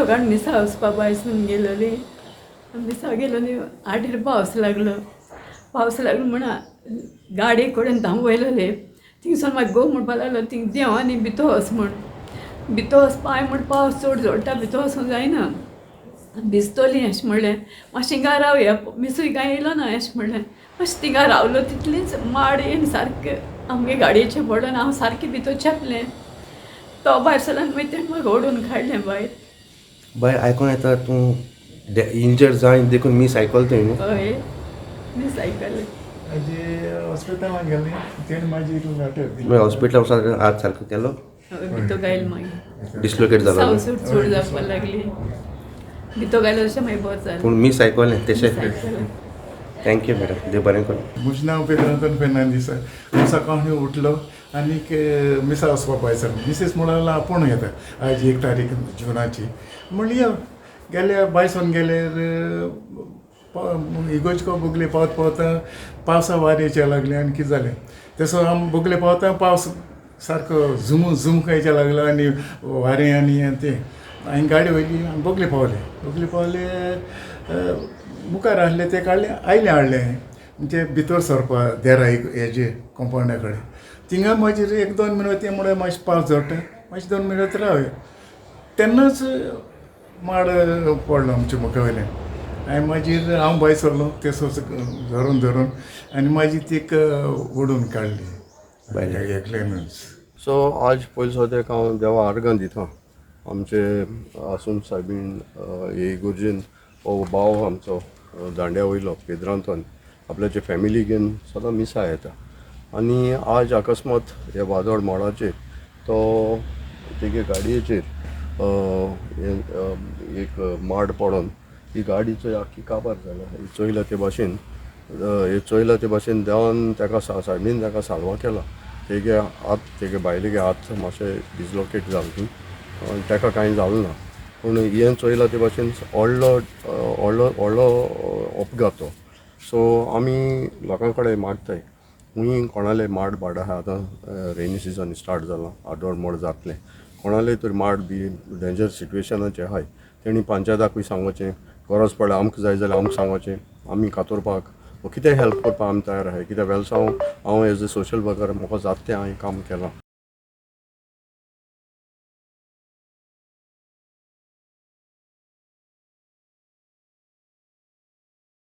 सकाळ मिसा वचपा बायसून गेलोली. मिसा गेलोली, आटेर पावस लागलो. पावस लागलो म्हण गाडये कडेन थांबयलोले. थिंगसून मागीर घोव म्हणपा लागलो, थिंग देंव आनी भितो वच म्हण. भितो वचपा हांवें म्हण पावस चड जोडटा, भितो वचूंक जायना, भिजतली अशें म्हणलें. मातशें हिंगा रावया, मिसूय कांय येयलो ना अशें म्हणलें. मातशें थिंगा रावलो, तितलीच माड येवन सारकें आमगे गाडयेचेर पडोन हांव सारकें भितर चेपलें. तो भायर सरलो आनी मागीर तेणें म्हाका ओडून काडलें भायर. बाय, आयकोन येता तूं इंजर्ड जाय देखून मीस आयकल तुवें न्हू? हय, मीस आयकलें. मागीर हॉस्पिटलान गेली, तेणी मागीर लेटर दिली. मागीर हॉस्पिटलान वचून हात सारको केलो? हय, भितो गायल मागीर. डिसलोकेट जालो न्हू? सावसूट चड जावपाक लागली. भितो गायलो अशें मागीर बरें जालें. पूण मीस आयकलें तशें? मीस आयकलें. Thank you madam, देव बरें करूं. म्हजें नांव पेद्र फेर्नांदीस. हांव सकाळीं उठलो आनीक मिसा वचपा भायर सरलो. मिसेस म्हणूंक लागलो, आपूण येता, आयज 1 तारीख जुनाची. म्हणली यो. गेले, भायर गेल्यार इगोजको बुगले पावत पावता पावसा वारें येवचें लागलें आनी कितें जालें, तसो आमी बुगले पावता पावस सारको झुम झुम येवचें लागलो आनी वारें आनी तें. हांवें गाडी वयली, आमी बोगले पावले. बोगले पावले, मुखार आसले ते काडले, आयले हाडले म्हणजे भितर सरपा देरा हेजे कंपावंडा कडेन. थिंगा मागीर एक दोन मिनट, ते म्हणल्यार मातशें पावस जोडटा, मातशें 2 मिनट रावया. तेन्नाच माड पडलो आमच्या मुखा वयल्यान आनी मागीर हांव भायर सरलो तेसोच धरून धरून आनी मागीर तीक ओडून काडली एकल्यानूच. सो आज पयलीं सद्याक हांव देवा आर्गां दिता. आमचे आसून सायबीण हे इगोर्जेन हो भाव आमचो दांड्या वयलो पेद्रांतोन आपल्याचे फॅमिली घेवन सदां मिसा येता आनी आज अकस्मात हे वादळ मोडाचेर तो तेगे गाडयेचेर एक माड पडोन ही गाडीचो आख्खी काबार जाल्या. ही चोयला ते भाशेन, हे चोयला ते भाशेन देवान ताका सायबीन ताका साल्वां केला. तेगे हात, तेगे बायलेगे हात मातशे डिसलोकेट जाल ती, ताका कांय जालें ना. पूण हें चोयलां ते भाशेन व्हडलो व्हडलो व्हडलो अपघात तो. सो आमी लोकां कडेन मागताय, खूंय कोणाले माड बाड आहा, आतां रेनी सिजन स्टार्ट जालां, आदोळ मोड जातलें, कोणाले तरी माड बी डेंजर सिट्युएशनाचे आहाय तेणी पंचायताकूय सांगोचें. गरज पडल्यार आमकां जाय जाल्यार आमकां सांगोचें, आमी कातोरपाक वो कितें हेल्प करपाक आमी तयार आहाय. कित्याक वेलसांव हांव एज अ सोशल वर्कर म्हाका जाता तें हांवें काम केलां.